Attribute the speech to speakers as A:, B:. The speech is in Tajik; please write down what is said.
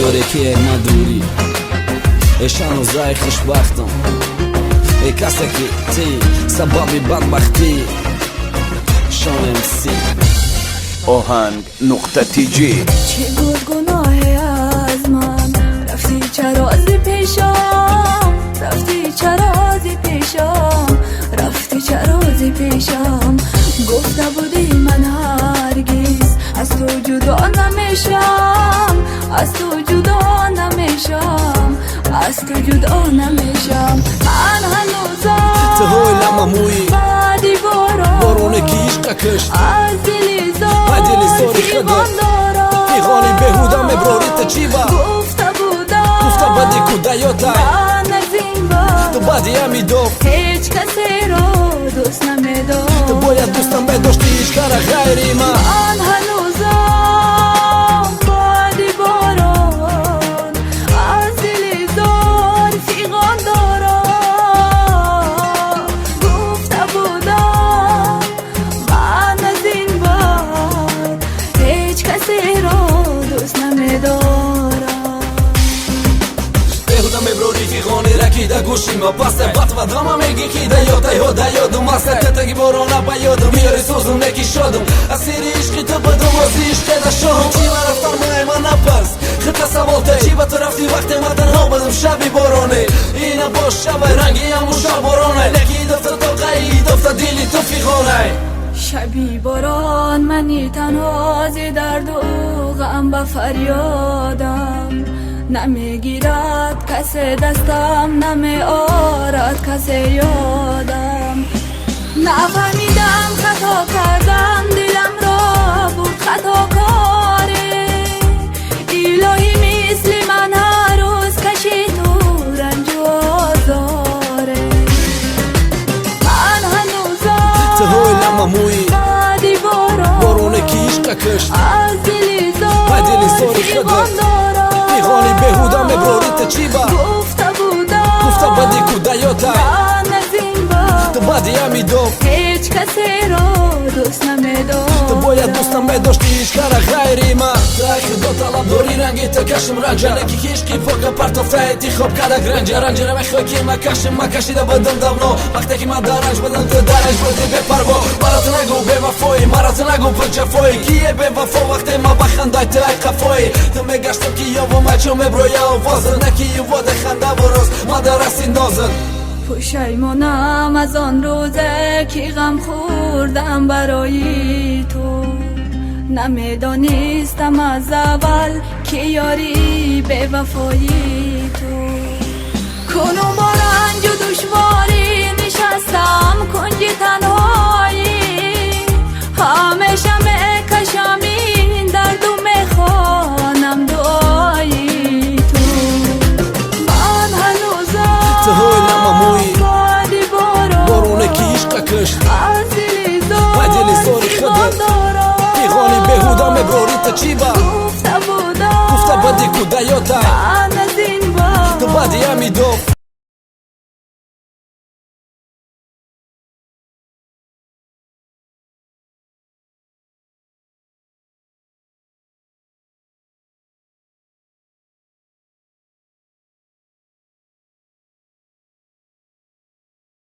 A: Ёре ки эй ма дурӣ, э шанозаи хушбахтам, э касе ки ти сабаби бадбахтӣ. Шон МС.
B: Оҳанг.тж.
C: Чӣ буд гуноҳе аз ман? Рафтӣ чаро зи пешам? Рафтӣ чаро зи пешам? Рафтӣ чаро зи пешам? Гуфта будӣ, ман ҳаргиз аз ту ҷудо намешам, аз ту ҷудо намешам, аз ту ҷудо намешам. Ман ҳанӯзам
A: Ту ҳои ламамӯи
C: баъди борон,
A: бороне ки ишқа кушт,
C: аз дили
A: Аз дили
C: зор
A: зори
C: фиғон
A: худат
C: дорам.
A: Фиғони беҳуда меброрӣ, ту чӣ ба?
C: Гуфта будам,
A: Гуфта бади кудаётай,
C: ман аз ин
A: ту
C: баъд
A: баъди ҳамидов
C: ҳеҷ касеро дӯст намедорам.
A: Ту бояд дӯстам медоштӣ ишқара ғайри ман.
C: Ман ҳанӯзам баъди борон аз дили зор фиғон дорам. Гуфта будам, ман аз ин баъд ҳеҷ касеро дӯст намедорам.
A: Беҳуда меброрӣ фиғони ракида гӯши ма паста батва дама меги ки да ёдай ҳо да ёдум аста тетаги борона ба ёдум миёри сӯзум неки шодум, асири ишқи ту будум, ози ишқе да шоҳум. Чӣ ба рафтан май ма напарс, хита савол те, чӣ ба ту рафтӣ вақте ма танҳо будум шаби бороне? Ина бош шабай ранги ҳамун шаб бороне, леки дофта тоқаи дофта дили ту фиғонай.
C: Шаби борон мани танҳо зи дарду ғам ба фарёдам. Намегирад касе дастам, намеорад касе ёдам. Нафаҳмидам, хато кардам, диламро бурд хатокоре. Илоҳӣ, мисли ман ҳар рӯз каши ту ранҷу озоре. Ман ҳанӯзам
A: Ту ҳои ламамӯи
C: баъди борон,
A: бороне ки ишқа кушт,
C: аз дили
A: Аз дили
C: зор
A: зори
C: фиғон
A: худат
C: дорам.
A: Фиғони беҳуда меброрӣ, ту чӣ ба?
C: Гуфта будам,
A: Гуфта бади кудаётай,
C: ман аз ин
A: ту
C: баъд
A: баъди ҳамидов
C: ҳеҷ касеро дӯст намедорам.
A: Ту бояд дӯстам медоштӣ ишқара ғайри ман. Ту ай худо талаб дорӣ ранги ту кашм ранҷа, леки ки ишқи пока партофта интихоб кардак ранҷа. Ранҷара мехоҳӣ ки ма кашм, ма кашида будам давно. Вақте ки ман дар ранҷ будам, ту дар ранҷ будӣ бепарво. Мара ту нагӯ бевафоӣ, мара ту нагӯ пурҷафоӣ. Кие бевафо вақте ма бахандай ту ай қафоӣ? Ту мегаштам ки ёвомай чун меброя овоза, наки юводе хандаву роз ма дар асти нозат.
C: Пушаймонам аз он рӯзе ки ғам хӯрдам барои ту. Намедонистам аз аввал ки ёри бевафои ту. Кунун бо ранҷу душворӣ нишастам кунҷи танҳоӣ. Ҳамеша мекашам ин дарду мехонам дуои ту. Ман ҳанӯзам
A: Ту ҳои ламамӯи
C: баъди борон,
A: бороне ки ишқа кушт,
C: аз дили
A: Аз дили
C: зор
A: зори
C: фиғон
A: худат
C: дорам.
A: Фиғони беҳуда меброрӣ, ту чӣ ба?